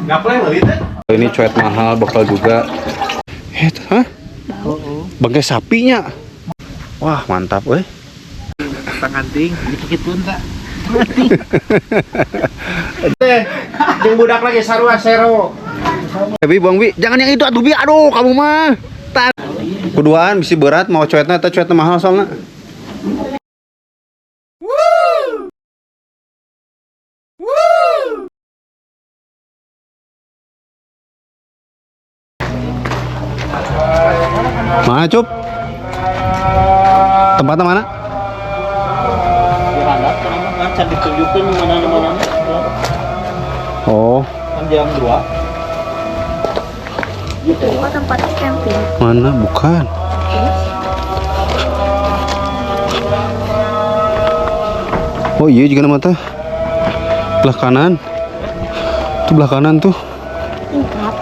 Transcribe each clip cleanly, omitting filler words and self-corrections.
Gapleh meuli teh. Ini cuet mahal bekal juga. Eh, hah? Bangkai sapinya. Wah, mantap euy. Tanganting, dikikitkeun tah. Teh, jeung budak lagi sarua sero. Bi, buang Bi. Jangan yang itu atuh Bi. Aduh, kamu mah. Keduaan bisi berat mau cuetna eta cuetna mahal soalnya. Mana Cup? Tempatnya mana? Di handap kan can ditunjukin mana-mana. Oh, Kan jam 2. Itu mah tempatnya camping. mana? Bukan. Oh iya juga nama teh. Belah kanan. Itu belah kanan tuh. Tingkat.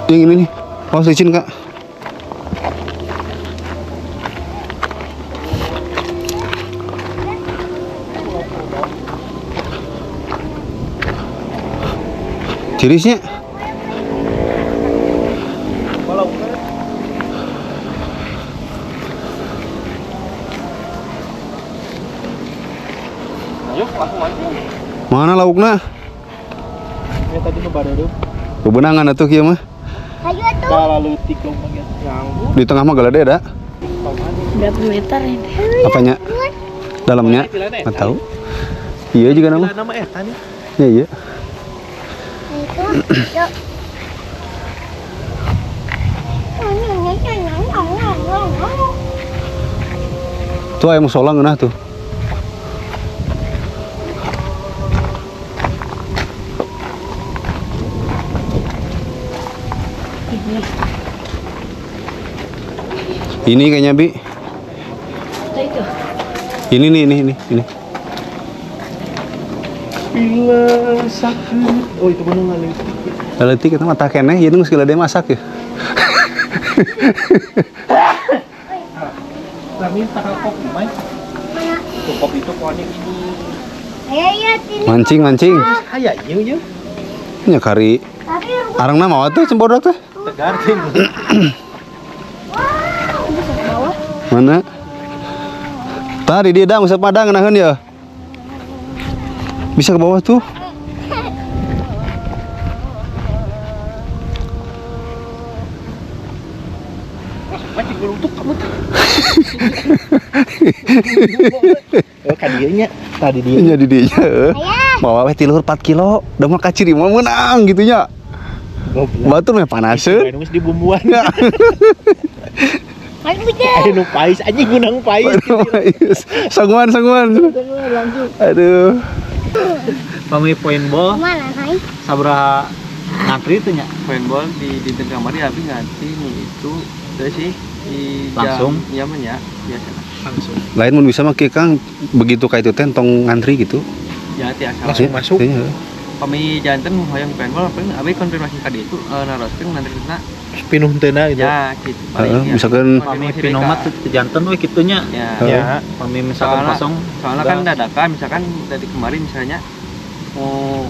Yang ini nih. Awas licin, Kak. Cirisnya. Yuk, langsung mancing. Mana laukna? Ya tadi nu baru Bebenangan atuh kieu mah. Ayo atuh. Lalu tikung mah ya. Di tengah mah galede da. Berapa meter ini? Apanya? Dalamnya? Nggak tahu. Iya juga nama. Nama eta nih. Iya, iya. Itu. Yuk. Tuh ayam musola ngeunah tuh. Ini. Ini kayaknya Bi. Atau itu. Ini nih, ini. Bila sakit. Oh, itu bener leutik. Leutik eta mah tah keneh ieu geus gede masak ya. Kami takal kopi, Mai. Tuh kopi itu pohonnya gini. Ayo ya sini. Mancing, mancing. Aya ieu ieu. Nya kari Tapi arangna mawa tuh cembodak teh. Tegar ting. bisa ke bawah. Mana? Tadi dia dah usap padang ngeunaheun ya. Bisa ke bawah tuh. Mancing gelutuk kamu teh. Oh, ka dieu nya. Tadi dia. Nya di dinya heuh. Mawa we ti luhur 4 kilo, da mah kaciri mah meunang gitu nya. Goblok. Batur mah panaseun. Anu geus dibumbuan. Ayo bisa. Aya nu pais anjing gunang pais. Sanguan, sanguan. Aduh. Pami poin ball Mana hai? sabaraha ngantri teh nya. Paintball di dinten kamari abi ngantri nu itu teu sih di jam Langsung? iya mah nya biasa Langsung. Lain mun bisa mah kieu Kang, begitu ka itu teh tong ngantri gitu. ya tiasa Langsung Ya, masuk. iya. Pami janten mun hoyong paintball paling abi konfirmasi ka dieu itu naroskeun ngantrina Pinuh teuna gitu. ya gitu paling Heeh, ya. misalkan Pami Konfirmasi pinomat deui teu janten we kitu nya. ka. Ya Heeh. Ya. Pami misalkan Soalnya- kosong soalnya kan dadakan misalkan dari kemarin misalnya mau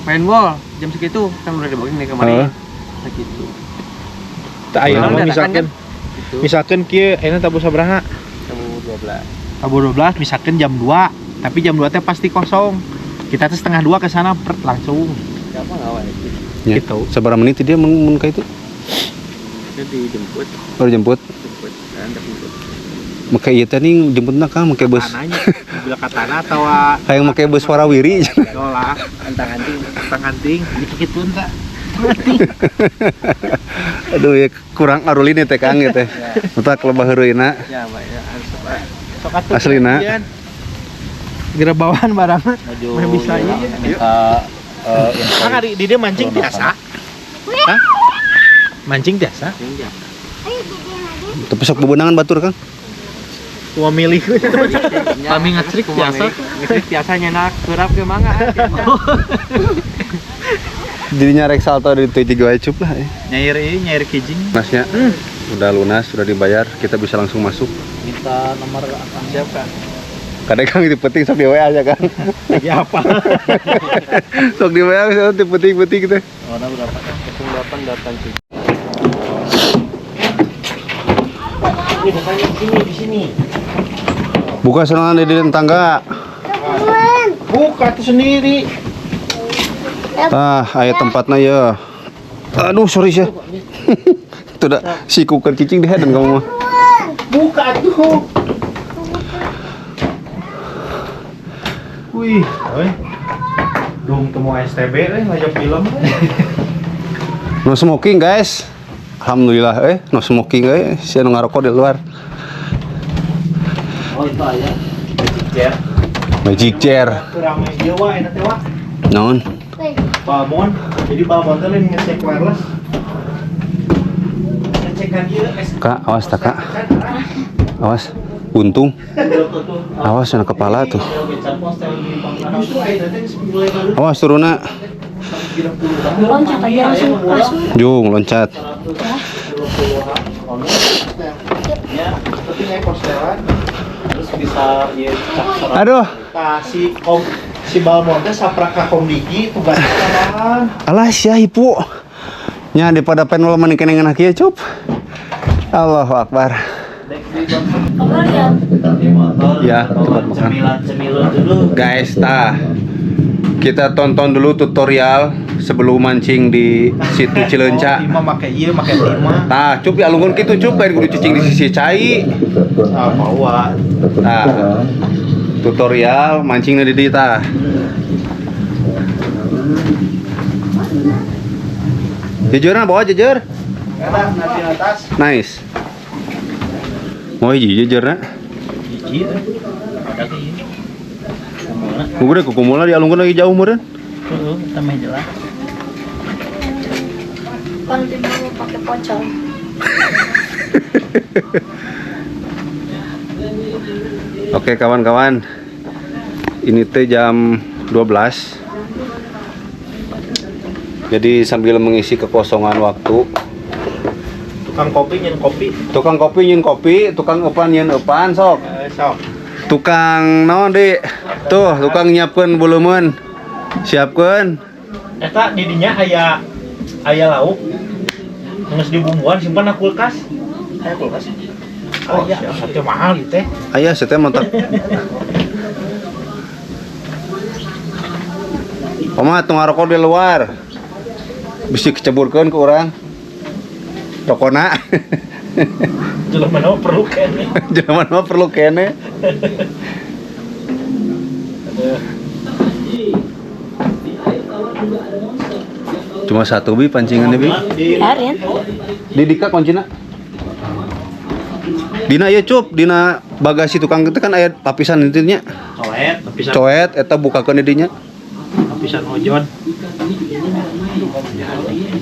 paintball jam segitu kan udah dibooking dari kemarin Heeh. nah gitu Teu aya Soalnya mah dadakan misalkan kan, gitu misalkan kieu ayeuna tabuh sabaraha? tabuh 12. Tabuh 12 misalkan jam 2, tapi jam 2 teh pasti kosong. Kita tuh setengah 2 ke sana pret langsung. Siapa nggak wae Ya. Gitu. Sabaraha menit dia mun mun ka itu? Itu dijemput Baru jemput. jemput dan jemput. Make ieu teh nih jemputna Kang make bus. Tanahnya mobil ka tanah atawa Kayak make bus warawiri. Dola, Antang-anting. antang-anting dikikitkeun tah. Aduh ya kurang arulin ya teh Kang ya teh. Utak lebah heureuyna. Ya, Pak ya, harus Pak. Sok atuh. Aslina. Geura bawaan barang. Maju Meh bisa iya, iya. minta info. Kang ari di dia mancing biasa. Hah? Mancing biasa? Yang biasa. Ayo gede lagi. Tapi sok bebenangan batur Kang. Cuma milih. Kami ngecrik biasa. Ngecrik biasa nyenak kerap ke mangga. Jadinya rek salto di tiga wae cup lah ya. Nyair ini, nyair kijing. Lunasnya udah lunas, sudah dibayar, kita bisa langsung masuk. Minta nomor akang Siap, Kak. Kadang Kang itu penting sok di WA aja Kang. Lagi apa? Sok Sok dibayar saya teh peuting-peuting teh. Warna berapa? 0887. Ini bukannya di sini, di sini. Buka sana di tangga. Buka tuh sendiri. Tah, aya tempatna ya. Aduh, sorry sih. Itu dah si kuker cicing di dan kamu mah. Buka tuh. Wih, oi. Dung temu STB deh ngajak film. No smoking, guys. Alhamdulillah no smoking si anu ngarokok di luar. Oh, itu aja. Magic chair. Magic chair. Rame dia wah, enak teh wah. Naon? Balmon. Jadi Balmon teh lain ngecek wireless. Ngecekan ieu Kak, awas tak, Kak. Awas. Untung. Awas kena kepala tuh. Justru ayeuna teh geus mulai baru Awas turunna. Loncat aja langsung langsung. Jung, loncat. Ya, tapi naik posteran terus bisa ya cak serat. Aduh. Nah, si kom si Balmon teh saprak ka Komdigi tugasnya tambahan. Alah sia hipu. Nya daripada penol mending keneh ngeunah kieu, Cup. Allahu Akbar. Kamu lihat. Ya, tempat makan. Cemilan-cemilan dulu. Guys, tah. Kita tonton dulu tutorial sebelum mancing di situ Cileunca. Oh, Tima make ieu, make tima. Tah, Cup ya alungun kitu Cup, lain kudu cicing di sisi cai. Ah, bawa. Tah. Tutorial mancing di dieu tah. Jujur bawa jujur. Eta nanti atas. Nice. Mau hiji jujurna. Hiji teh. Ada ke ieu. Kumulna. Kudu kukumulna dialungkeun lagi jauh meureun. Heeh, eta mah jelas. Kalau dia mau pakai pocong. Oke kawan-kawan. Ini teh jam 12. Jadi sambil mengisi kekosongan waktu, Tukang kopi nyen kopi. Tukang kopi nyen kopi, tukang eupan nyen eupan sok. Eh, sok. Tukang naon di? Tuh, tukang nyiapkeun bulumeun. Siapkeun. Eta di dinya aya aya lauk. Geus dibumbuan simpan na kulkas. Aya kulkas. Oh, iya, sate mahal ieu teh. Aya sate mantap. Oma tong ngarokok di luar. Bisi keceburkeun ke urang. Rokona. Jelema mah perlu keneh. Jelema mah perlu keneh. Cuma satu bi pancingannya bi. Biarin. Di dika kuncina. Dina ya Cup, dina bagasi tukang itu kan aya lapisan intinya. Coet, lapisan Coet eta bukakeun di dinya. Lapisan ojon.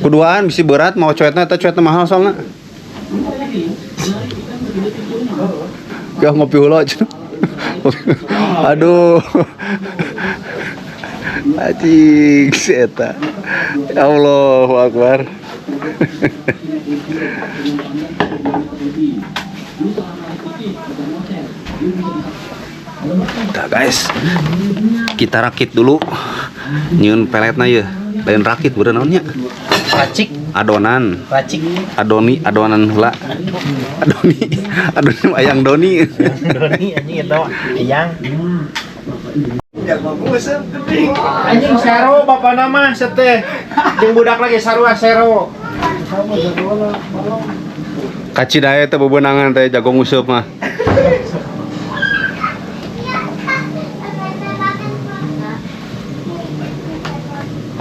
Kuduaan bisi berat mau coetna eta coetna mahal soalnya. Ya ngopi heula cenah. Aduh. Anjing si eta. Ya Allahu Akbar. Udah guys, kita rakit dulu. Nyieun peletna ye. Lain rakit beureun naon nya? Racik, Adonan. Racik. Adoni, adonan heula. Adoni, adoni ayang Doni. Doni anjing eta mah ayang. Anjing sero bapak nama sete. Jeung budak lagi sarua sero. Kacidae teh bebenangan teh jago nguseup mah.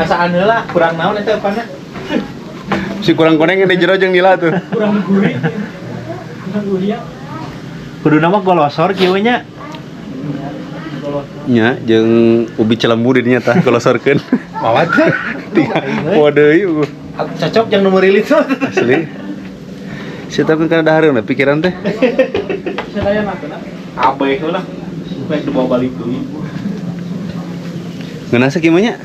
Asaan heula kurang naon eta eupanna? Si kurang koneng di jero jeung nila tuh. Kurang gurih. Kurang gurih. Kudu nama golosor kieu nya. Nya jeung ubi cilembu di dinya tah golosorkeun. Mawat teh. Tiga. Poe deui. Cocok jeung nu meurilit. Asli. Si tapi kana dahareun pikiran teh. Kabeh heula. Baik dibawa balik deui. Ngeunah sakieu mah nya?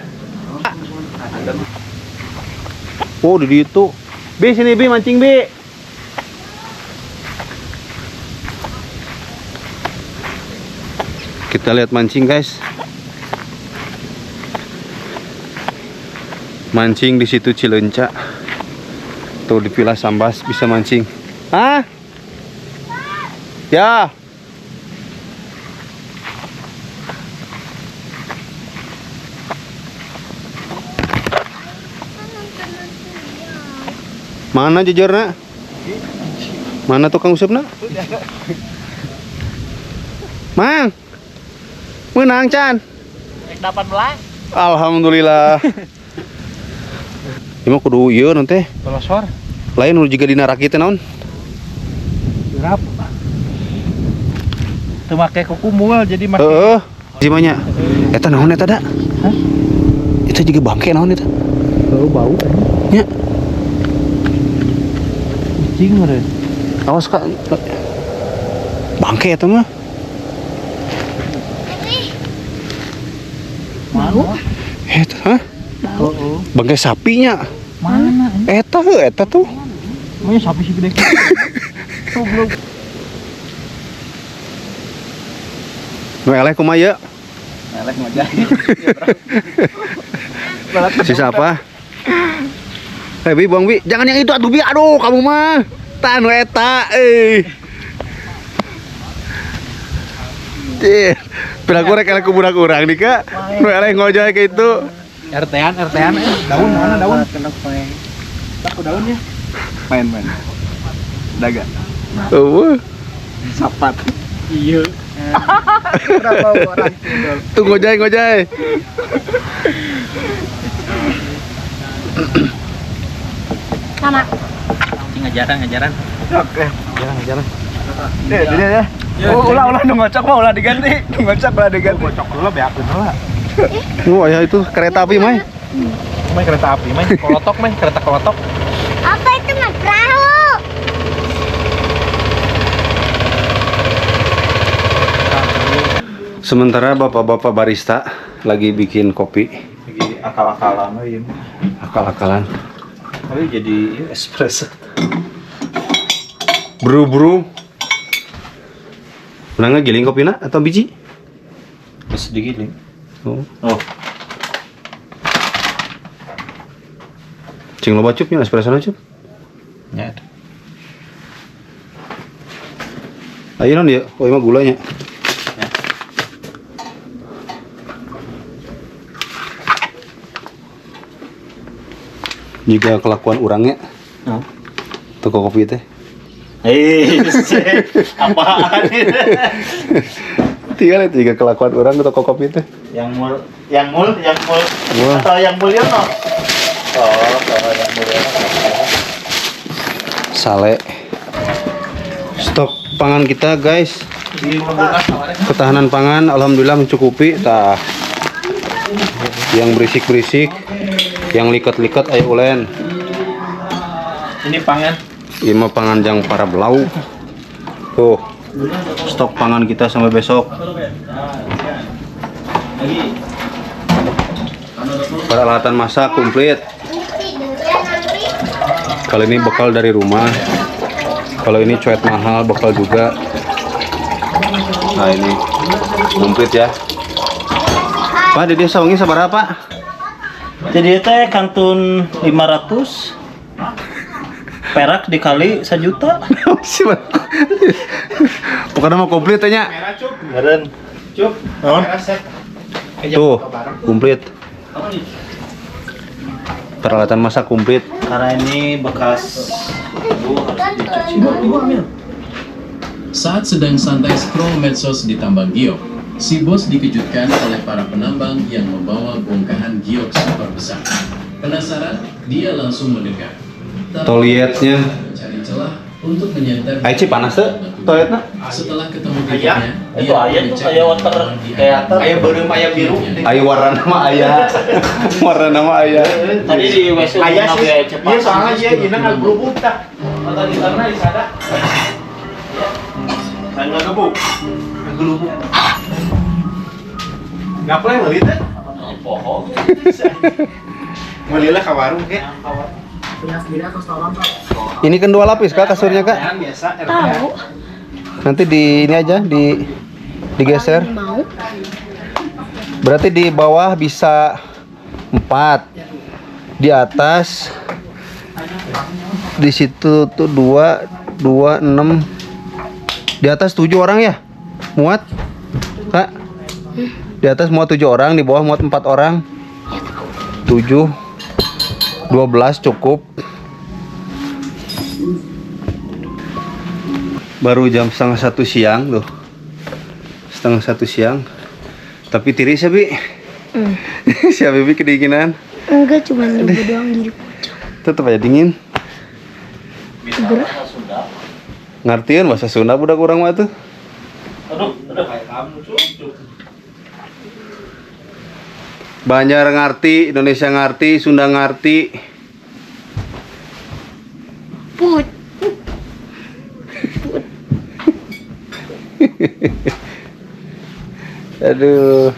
Oh, di ditu. Bi sini Bi mancing Bi. Kita lihat mancing, guys. Mancing di situ Cileunca. Tuh di Villa Sambas bisa mancing. Hah? Ya. Mana jejerna? Mana tukang usupna? Mang. Menang Chan. 18. Alhamdulillah. Ini mah kudu ieu nanti. Pelosor. Lain nu jiga dina rakit teh naon? Berapa? Teu make kuku mual jadi make. Heeh. Jimanya. Eta naon eta da? Hah? Itu juga bangke naon eta? Bau bau. Nya. Kucing meureun. Awas Kak. Bangke eta mah. Mana? Eta, hah? Bau. Bangke sapinya. Mana? Eta heuh eta tuh. Emangnya sapi sih gede. Goblok. Nu eleh kumaha ieu? Eleh ngojay. Sisa apa? Eh, Bi, buang Bi. Jangan yang itu atuh Bi. Aduh, kamu mah. Tah nu eta euy. Cih, piraku rek eleh ku budak urang nih, Kak. Nu eleh ngojay ke itu. RT-an, RT-an. Daun mana daun? Aku daunnya. Main-main. Daga. Eueuh. Sapat. Iya. Berapa orang tidur? Tuh ngojay ngojay. Sama. Ngajaran ngajaran. Oke. Jalan jalan. Deh, deh, deh. Oh, ulah ulah nu ngocok mah ulah diganti. Nu ngocok ulah diganti. Bocok dulu beakeun heula. Oh, ya itu kereta api, Mai. Main kereta api, main kolotok, main kereta kolotok. Apa itu mah perahu? Sementara bapak-bapak barista lagi bikin kopi, Lagi akal-akalan we ieu. akal-akalan. Tapi jadi espresso. Bru bru. Menang giling kopina atau biji? Terus digiling. Oh. Oh. Cing loba cupnya espresso na cup. Ya. Ayo non ya, oh emang gulanya. Ya. Jika kelakuan orangnya, Oh. toko kopi teh. Eh, apaan ini? Tinggal itu jika kelakuan orang ke toko kopi teh. Yang mul, yang mul, yang mul, Wah. atau yang Mulyono? Oh, kalau yang Mulyono. Sale. Stok pangan kita guys, ketahanan pangan alhamdulillah mencukupi. Tah. Yang berisik-berisik, yang likat-likat ayo ulen. Ini pangan. Ini mah pangan jang para belau. Tuh. Stok pangan kita sampai besok. Peralatan masak komplit. Kali ini bekal dari rumah. Kalau ini cuet mahal bekal juga. Nah ini komplit ya. Pak, di desa wangi sabaraha, Pak? Jadi teh kantun 500 perak dikali 1 juta. Pokoknya mau komplit nya. Meren. Cup. Naon? Tuh, komplit. Peralatan masak komplit. Karena ini bekas ibu harus dicuci dulu. Saat sedang santai scroll medsos di tambang giok, si bos dikejutkan oleh para penambang yang membawa bongkahan giok super besar. Penasaran, dia langsung mendekat. Tapi Toiletnya. mencari celah untuk menyenter. Aici panas tuh toiletnya. Setelah ketemu titiknya, Itu aya tuh mengecek aya water dan di theater. Aya beureum aya biru. Aya warna nama aya. Warna nama aya. Tadi di WC Aya sih. cepat. Iya soalnya dia gini ngagrubuk tah. Atau di sana di sana. Main ngegebuk. Ngagrubuk. Ngapa yang meuli teh? Poho. Meuli lah ka warung ke. Ini kan dua lapis Kak kasurnya Kak. Biasa RT. Tahu. Nanti di ini aja di digeser. Mau. Berarti di bawah bisa 4. Di atas di situ tuh 2 2 6. Di atas 7 orang ya? Muat? Kak? Di atas muat 7 orang, di bawah muat 4 orang. 7 12 cukup. Baru jam 12:30 siang tuh. 12:30 siang. Tapi tiris ya, Bi? Si Habibi kedinginan. Enggak, cuma nunggu doang jadi pocong. Tetep aja dingin. Ngertiin bahasa Sunda budak urang mah tuh. Aduh, aduh kayak kamu cucu. Banjar ngerti, Indonesia ngerti, Sunda ngerti. Put. Aduh.